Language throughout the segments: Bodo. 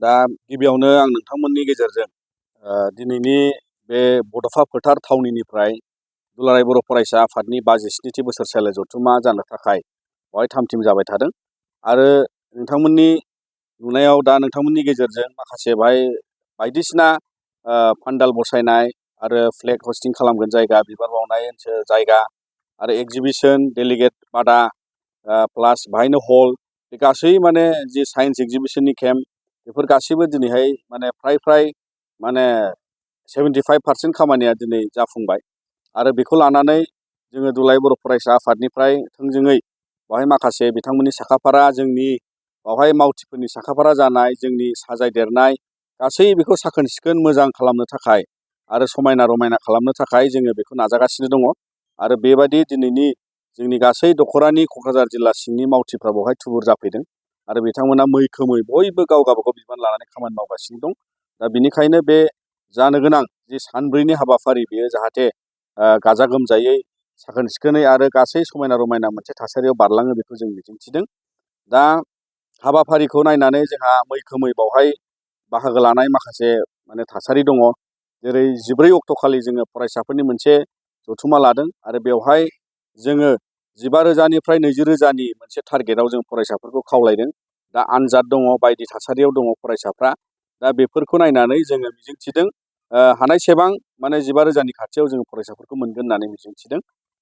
दा गिबियावनो आं नोंथांमोननि गेजेरजों दिनैनि बे बड'फा फोथार थावनिनिफ्राय दुलाराय बर' फरायसा आफादनि 57थि बोसोरसालि जथुम्मा जानो थाखाय बेवहाय थाम-थिम जाबाय थादों आरो नोंथांमोननि नुनायाव दा नोंथांमोननि गेजेरजों माखासे बेवहाय बायदिसिना पान्डाल बसायनाय आरो फ्लेग हस्टिं खालामगोन जायगा, बिबार बावनाय जायगा आरो एक्जिबिसन, डेलिगेट बादा प्लास बेहायनो हल, बे गासै माने जि साइन्स एक्जिबिसननि केम्प बेफोर गासैबो दिनैहाय माने फ्राय माने 75% खामानिया दिनै जाफुंबाय आरो बेखौ लानानै जोङो दुलाराय बर' फरायसा आफादनिफ्राय थोंजोङै बेवहाय माखासे बिथांमोननि साखाफारा जोंनि बेवहाय मावथिफोरनि साखाफारा जानाय जोंनि साजायदेरनाय गासै बेखौ साखोन-सिखोन मोजां खालामनो थाखाय आरो समायना रमायना खालामनो थाखाय जोङो बेखौ नाजागासिनो दङ आरो बेबायदि दिनैनि जोंनि गासै दख'रानि क'क्राझार जिल्ला सिंनि मावथिफ्रा बेवहाय थुबुर जाफैदों आरो बिथांमोना मैखोमै बयबो गाव गावबागाव बिबान लानानै खामानि मावगासिनो दं। दा बिनिखायनो बे जानो गोनां जि सानब्रैनि हाबाफारि बेयो जाहाथे गाजा-गोमजायै साखोन-सिखोनै आरो गासै समायना रमायना मोनसे थासारियाव बारलाङो बेखौ जों मिजिंथिदों। दा हाबाफारिखौ नायनानै जोंहा मैखोमै बावहाय बाहागो लानाय माखासे माने थासारि दङ। जेरै 14 अक्ट'खालि जोङो फरायसाफोरनि मोनसे जथुम्मा लादों आरो बेवहाय जोङो 15,000निफ्राय 20,000नि मोनसे टारगेटआव जों फरायसाफोरखौ खावलायदों। दा आनजाद दङ, बायदि थासारियाव दङ फरायसाफ्रा। दा बेफोरखौ नायनानै जोङो मिजिंथिदों हानायसेबां माने 15,000नि खाथियाव जोङो फरायसाफोरखौ मोनगोन होननानै मिजिंथिदों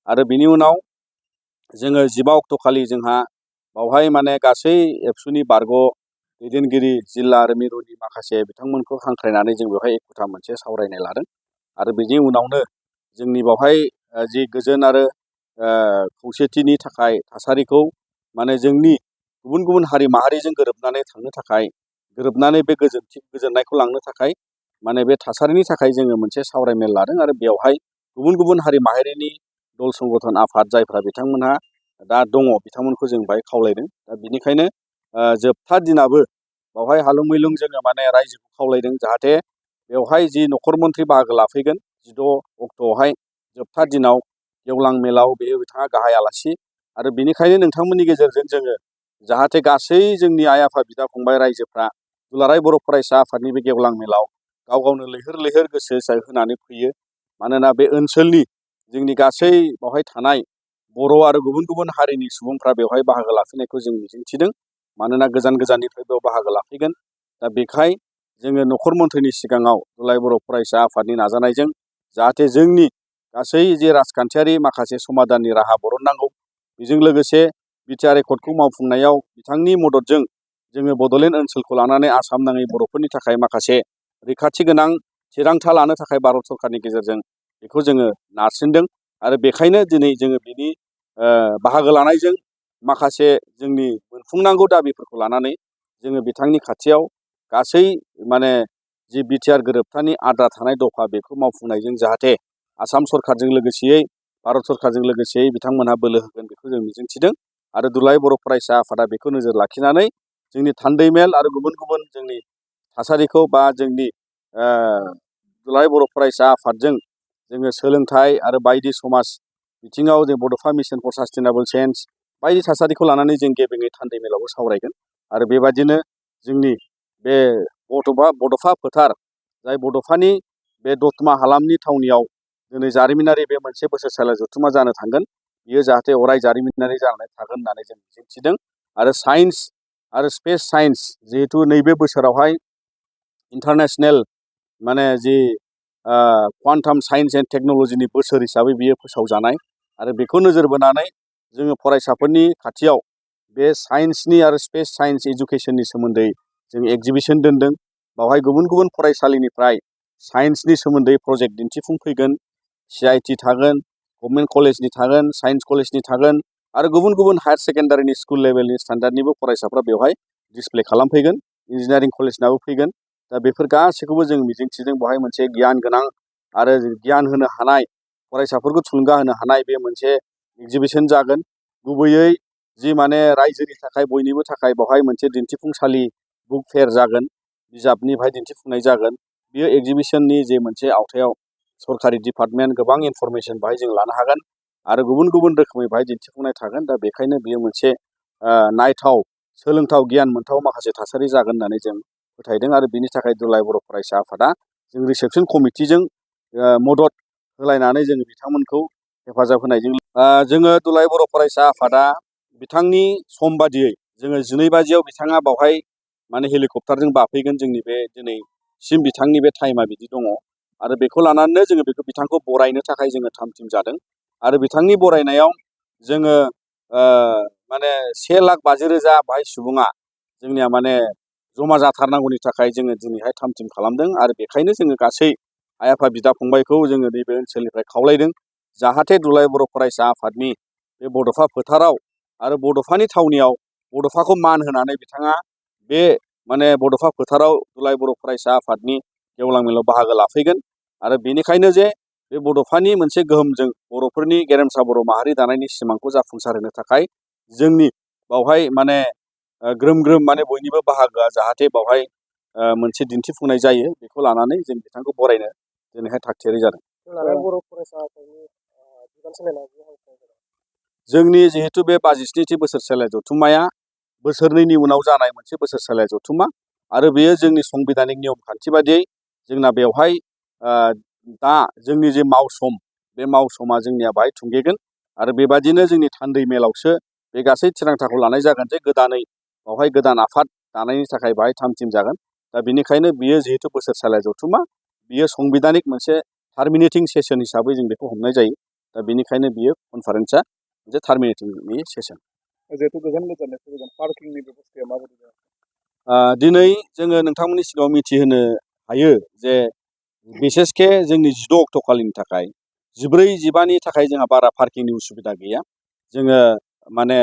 आरो बिनि उनाव जोङो 15 अक्ट'खालि जोंहा बावहाय माने गासै एबसुनि बारग' दैदेनगिरि जिल्ला आरो मिरुनि माखासे बिथांमोनखौ हांख्रायनानै जों बेवहाय एखुथा मोनसे सावरायनाय लादों आरो बिनि उनावनो जोंनि बावहाय जि गोजोन आरो खौसेथिनि थाखाय थासारिखौ माने जोंनि गुबुन गुबुन हारि माहारिजों गोरोबनानै थांनो थाखाय, गोरोबनानै बे गोजोननायखौ लांनो थाखाय माने बे थासारिनि थाखाय जोङो मोनसे सावरायमेल लादों आरो बेवहाय गुबुन गुबुन हारि माहारिनि दल संगठन आफाद जायफ्रा बिथांमोनहा दा दङ बिथांमोनखौ जों बेहाय खावलायदों। दा बिनिखायनो जोबथा दिनाबो बावहाय हालुं-मैलुं जोङो माने रायजोखौ खावलायदों जाहाथे बेवहाय जि न'खर मन्थ्रि बाहागो लाफैगोन 16 अक्ट'आवहाय जोबथा दिनाव गेवलां मेलाव बेयो बिथाङा गाहाय आलासि आरो बिनिखायनो नोंथांमोननि गेजेरजों जोङो जाहाथे गासै जोंनि आइ-आफा, बिदा-फंबाय रायजोफ्रा दुलाराय बर' फरायसा आफादनि बे गेवलां मेलाव गाव गावनो लैहोर लैहोर गोसो होनानै फैयो। मानोना बे ओनसोलनि जोंनि गासै बावहाय थानाय बर' आरो गुबुन गुबुन हारिनि सुबुंफ्रा बेवहाय बाहागो लाफैनायखौ जों मिजिंथिदों। मानोना गोजान गोजाननिफ्राय बेयाव बाहागो लाफैगोन। दा बेखाय जोङो न'खर मन्थ्रिनि सिगाङाव दुलाराय बर' फरायसा आफादनि नाजानायजों जाहाथे जोंनि गासै जे राजखान्थियारि माखासे समाधाननि राहा बरननांगौ, बेजों लोगोसे बिटिआर एकर्डखौ मावफुंनायाव बिथांनि मददजों जोङो बड'लेण्ड ओनसोलखौ लानानै आसाम नाङै बर'फोरनि थाखाय माखासे रैखाथि गोनां थिरांथा लानो थाखाय भारत सरकारनि गेजेरजों बेखौ जोङो नारसिनदों आरो बेखायनो दिनै जोङो बिनि बाहागो लानायजों माखासे जोंनि मोनफुंनांगौ दाबिफोरखौ लानानै जोङो बिथांनि खाथियाव गासै माने जि बिटिआर गोरोबथानि आद्रा थानाय दफा बेखौ मावफुंनायजों जाहाथे आसाम सरकारजों लोगोसेयै भारत सरकारजों लोगोसेयै बिथांमोनहा बोलो होगोन बेखौ जों मिजिंथिदों आरो दुलाराय बर' फरायसा आफादा बेखौ नोजोर लाखिनानै जोंनि थान्दै मेल आरो गुबुन गुबुन जोंनि थासारिखौ बा जोंनि दुलाराय बर' फरायसा आफादजों जोङो सोलोंथाइ आरो बायदि समाज बिथिङाव जों बड'फा मिसन फर सास्टेनेबल चेन्ज बायदि थासारिखौ लानानै जों गेबेङै थान्दै मेलावबो सावरायगोन आरो बेबादिनो जोंनि बे बड'फा फोथार जाय बड'फानि बे दतमा हालामनि थावनियाव दिनै जारिमिनारि बे मोनसे बोसोरसालि जथुम्मा जानो थांगोन। बियो जाहाथे अराय जारिमिनारि जानानै थागोन होननानै जों मिजिंथिदों आरो साइन्स आरो स्पेस साइन्स जिहेथु नैबे बोसोरावहाय इन्टारनेसनेल माने जि क्वान्टाम साइन्स एन्ड टेक्न'लजिनि बोसोर हिसाबै बियो फोसावजानाय आरो बेखौ नोजोर बोनानै जोङो फरायसाफोरनि खाथियाव बे साइन्सनि आरो स्पेस साइन्स इडुकेसननि सोमोन्दै जों एक्जिबिसन दोनदों। बावहाय गुबुन गुबुन फरायसालिनिफ्राय साइन्सनि सोमोन्दै प्रजेक्ट दिन्थिफुं फैगोन। CIT थागोन, गभर्नमेन्ट कलेजनि थागोन, साइन्स कलेजनि थागोन आरो गुबुन गुबुन हायार सेकेन्डारिनि स्कुल लेभेलनि स्टुडेन्टनिबो फरायसाफ्रा बेवहाय डिसप्ले खालामफैगोन। इन्जिनियारिं कलेजनाबो फैगोन। दा बेफोर गासैखौबो जों मिजिंथिदों बेवहाय मोनसे गियान गोनां आरो गियान होनो हानाय फरायसाफोरखौ थुलुंगा होनो हानाय बे मोनसे एक्जिबिसन जागोन। गुबैयै जि माने रायजोनि थाखाय बयनिबो थाखाय बेवहाय मोनसे दिन्थिफुंसालि बुक फेयार जागोन, बिजाबनि बाहाय दिन्थिफुंनाय जागोन। बियो एक्जिबिसननि जे मोनसे आवथायाव सरकारि डिपार्टमेन्ट गोबां इनफरमेसन बाहाय जों लानो हागोन आरो गुबुन गुबुन रोखोमै बाहाय दिन्थिफुंनाय थागोन। दा बेखायनो बियो मोनसे नायथाव सोलोंथाव गियान मोनथाव माखासे थासारि जागोन होननानै जों फोथायदों आरो बिनि थाखाय दुलाराय बर' फरायसा आफादा जों रिसेपसन कमिटिजों मदद होलायनानै जों बिथांमोनखौ हेफाजाब होनायजों जोङो दुलाराय बर' फरायसा आफादा बिथांनि सम बादियै जोङो 12 बाजियाव बिथाङा बावहाय माने हेलिकप्टारजों बाफैगोन जोंनि बे दिनैसिम बिथांनि बे टाइमा बिदि दङ आरो बेखौ लानानैनो जोङो बिथांखौ बरायनो थाखाय जोङो थाम थिम जादों आरो बिथांनि बरायनायाव जोङो माने 1,50,000 बाहाय सुबुङा जोंनिया माने जमा जाथारनांगौनि थाखाय जोङो दिनैहाय थाम थिम खालामदों आरो बेखायनो जोङो गासै आइ आफा बिदा फंबायखौ जोङो नैबे ओनसोलनिफ्राय खावलायदों जाहाथे दुलाराय बर' फरायसा आफादनि बे बड'फा फोथाराव आरो बड'फानि थावनियाव बड'फाखौ मान होनानै बिथाङा बे माने बड'फा फोथाराव दुलाराय बर' फरायसा आफादनि गेवलां मेलाव बाहागो लाफैगोन आरो बेनिखायनो जे बे बड'फानि मोनसे गोहोमजों बर'फोरनि गेरेमसा बर' माहारि दानायनि सिमांखौ जाफुंसार होनो थाखाय जोंनि बावहाय माने ग्रोम ग्रोम माने बयनिबो बाहागोआ जाहाथे बावहाय मोनसे दिन्थिफुंनाय जायो बेखौ लानानै जों बिथांखौ बरायनो दिनैहाय थागथियारि जादों। जोंनि जिहेतु बे 57थि बोसोरसालिया जथुम्माया बोसोरनैनि उनाव जानाय मोनसे बोसोरसालिया जथुम्मा आरो बेयो जोंनि संबिधानिक नियम खान्थि बादियै जोंना बेवहाय दा जोंनि जे मावसम बे मावसमा जोंनिया बाहाय थुंगेगोन आरो बेबादिनो जोंनि थान्दै मेलावसो बे गासै थिरांथाखौ लानाय जागोन जे गोदानै बावहाय गोदान आफाद दानायनि थाखाय बाहाय थाम थिम जागोन दा बेनिखायनो बियो जिहेतु बोसोरसालिया जथुम्मा बियो संबिधानिक मोनसे टार्मिनेटिं सेसन हिसाबै जों बेखौ हमनाय जायो दा बेनिखायनो बियो कनफारेन्सआ मोनसे टार्मिनेटिंनि सेसन। जिहेतु गोजान गोजाननिफ्राय पार्किंनि बेबस्थाया माबायदि दिनै जोङो नोंथांमोननि सिगाङाव मिथिहोनो हायो जे बिसेसके जोंनि 16 अक्ट' खालिनि थाखाय 14-15नि थाखाय जोंहा बारा पार्किंनि उसुबिदा गैया जोङो माने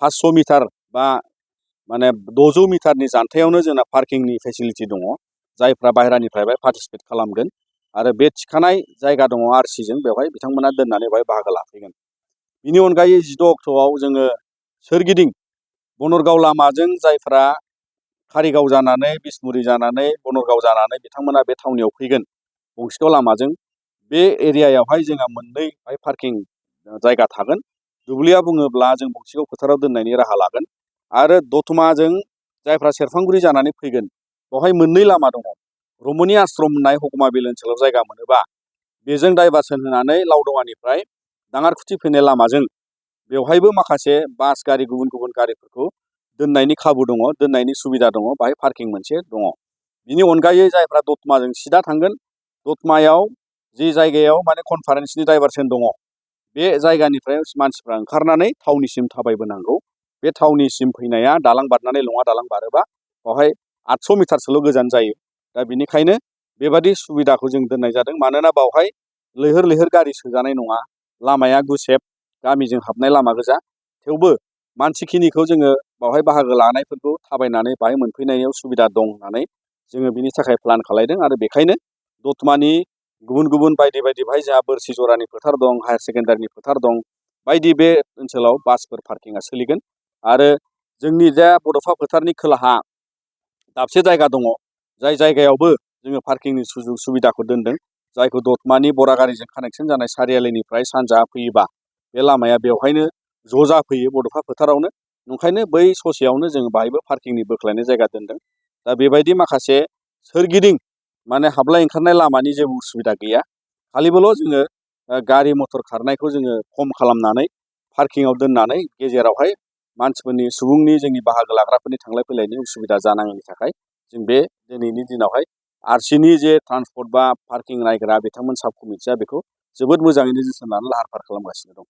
500 मिटार बा माने 600 मिटारनि जानथायावनो जोंना पार्किंनि फेसिलिटि दङ जायफ्रा बाहेरानिफ्राय पार्टिसिपेट खालामगोन आरो बे थिखानाय जायगा दङ आरसिजों बेवहाय बिथांमोना दोननानै बेवहाय बाहागो लाफैगोन। बिनि अनगायै 16 अक्ट'आव जोङो सोरगिदिं बनरगाव लामाजों जायफ्रा कारिगाव जानानै बिसमुरि जानानै बनरगाव जानानै बिथांमोना बे थावनियाव फैगोन गंसेगाव लामाजों बे एरियायावहाय जोंहा मोननै पार्किं जायगा थागोन। दुब्लिया बुङोब्ला जों गंसेगाव फोथाराव दोननायनि राहा लागोन आरो दतमाजों जायफ्रा सेरफांगुरि जानानै फैगोन बेवहाय मोननै लामा दङ रमनि आश्रम होननाय हकुमा बिल ओनसोलाव जायगा मोनोबा बेजों डाइभारसन होनानै लावदङानिफ्राय दाङारखुथि फैनाय लामाजों बेवहायबो माखासे बास गारि गुबुन गुबुन गारिफोरखौ दोननायनि खाबु दङ दोननायनि सुबिदा दङ बाहाय पार्किं मोनसे दङ। बिनि अनगायै जायफ्रा दतमाजों सिदा थांगोन दतमायाव जि जायगायाव माने कनफारेन्सनि डाइभारसन दङ बे जायगानिफ्राय मानसिफ्रा ओंखारनानै थावनिसिम थाबायबोनांगौ बे थावनिसिम फैनाया दालां बारनानै लङा दालां बारोबा बेवहाय 800 मिटारसोल' गोजान जायो दा बेनिखायनो बेबादि सुबिदाखौ जों दोननाय जादों मानोना बावहाय लैहोर लैहोर गारि सोजानाय नङा लामाया गुसेब गामिजों हाबनाय लामा गोजा थेवबो मानसिखिनिखौ जोङो बावहाय बाहागो लानायफोरखौ थाबायनानै बाहाय मोनफैनायाव सुबिदा दं होननानै जोङो बिनि थाखाय प्लान खालायदों आरो बेखायनो दतमानि गुबुन गुबुन बायदि बायदि बेहाय जोंहा बोरसि जरानि फोथार दं हायार सेकेन्डारिनि फोथार दं बायदि बे ओनसोलाव बासफोर पार्किंआ सोलिगोन आरो जोंनि जा बड'फा फोथारनि खोलाहा दाबसे जायगा दङ जाय जायगायावबो जोङो पार्किंनि सुजुग सुबिदाखौ दोनदों जायखौ दतमानि बरागारिजों कानेक्सन जानाय सारियालिनिफ्राय सानजाहा फैयोबा बे लामाया बेवहायनो ज' जाफैयो बड'फा फोथारावनो ओंखायनो बै ससेयावनो जोङो बाहायबो पार्किंनि बोख्लायनाय जायगा दोनदों दा बेबायदि माखासे सोरगिदिं माने हाबलाय ओंखारनाय लामानि जेबो उसुबिदा गैया खालिबोल' जोङो गारि मटर खारनायखौ जोङो खम खालामनानै पार्किंआव दोननानै गेजेरावहाय मानसिफोरनि सुबुंनि जोंनि बाहागो लाग्राफोरनि थांलाय फैलायनि उसुबिदा जानाङैनि थाखाय जों बे दिनैनि दिनावहाय आरसिनि जे ट्रान्सपर्ट बा पार्किं नायग्रा बिथांमोन साब कमिटिया बेखौ जोबोद मोजाङैनो जोथोन लानानै लाहार फाहार खालामगासिनो दं।